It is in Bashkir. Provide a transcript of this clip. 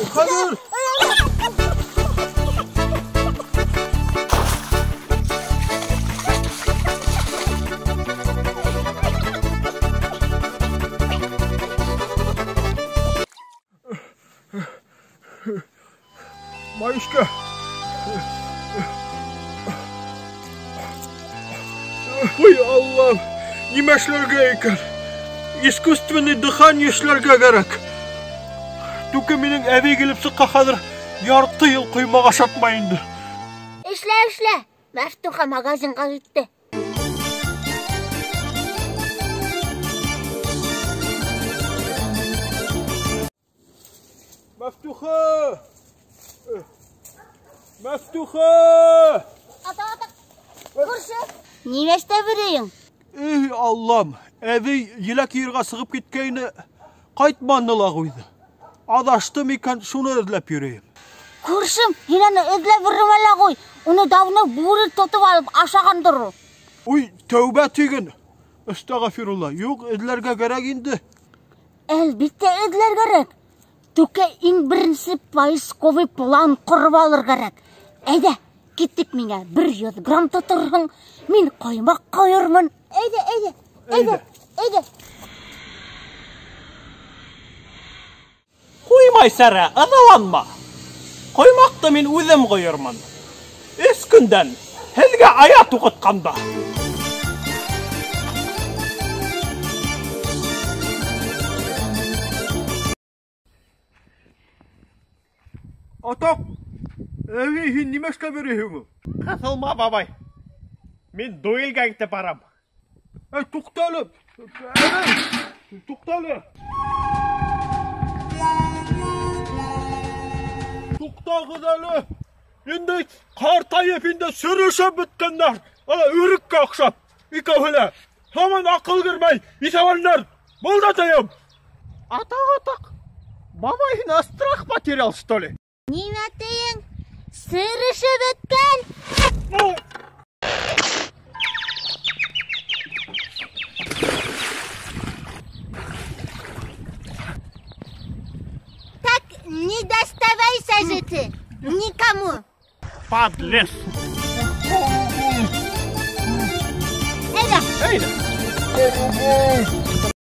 Хәҙер! Майышка! Ой, Аллам, нимә эшләргә икән? Искусственный дыхание эшләргә кәрәк. Түке минең әбей килеп сыҡҡа хәҙер ярты йыл ҡоймаҡ ашатмай инде. Эшлә, эшлә. Мәфтуха магазинға китте. Мәфтуха! Мәфтуха! Ата, ата. Күрше. Нимә эшләп йөрөйһөң? Эй, Аллам, әбей еләк йыйырға сығып киткәйне, ҡайтманы ла ҡуйҙы. Аҙашты микән, шуны эҙләп йөрөйөм. Күршем, һин аны эҙләп йөрөмә лә ҡуй. Уны давно бүре тотоп алып ашағандыр ул. Уй, тәүбә тиген. Әстәғфирулла, юҡ, эҙләргә кәрәк инде. Әлбиттә эҙләр кәрәк. Түкә иң беренсе поисковый план ҡороп алыр кәрәк. Әйҙә, киттек миңә 100 грамм тоторһоң, мин ҡоймаҡ ҡойормон. Әйҙә, әйҙә, әйҙә, әйҙә. Ҡуй, Майсара, ыҙаланма. Ҡоймаҡты мин үҙем ҡойормон. 3 көндән һеҙгә аят уҡытҡанда. Атаҡ, әбей, һин нимә эшләп йөрөйһөң ул? Ҡыҫылма, бабай. Мин дуэлгә китеп барам. Эй, туҡта әле. Әбей, туҡта әле. Туҡтағыҙ әле. Инде ҡартайып, инде сөрөшөп бөткәндәр. Ана өрөккә оҡшап, икәүһе лә. Һаман аҡыл кермәй, иҫәүәндәр. Был да тыйым. Атаҡ, атаҡ. Бабай, һин страх потерял, что ли? Нимә тейең? Сөрөшөп бөткән. Так не доставайся же ты никому. Подлез. Әйҙә. Әйҙә.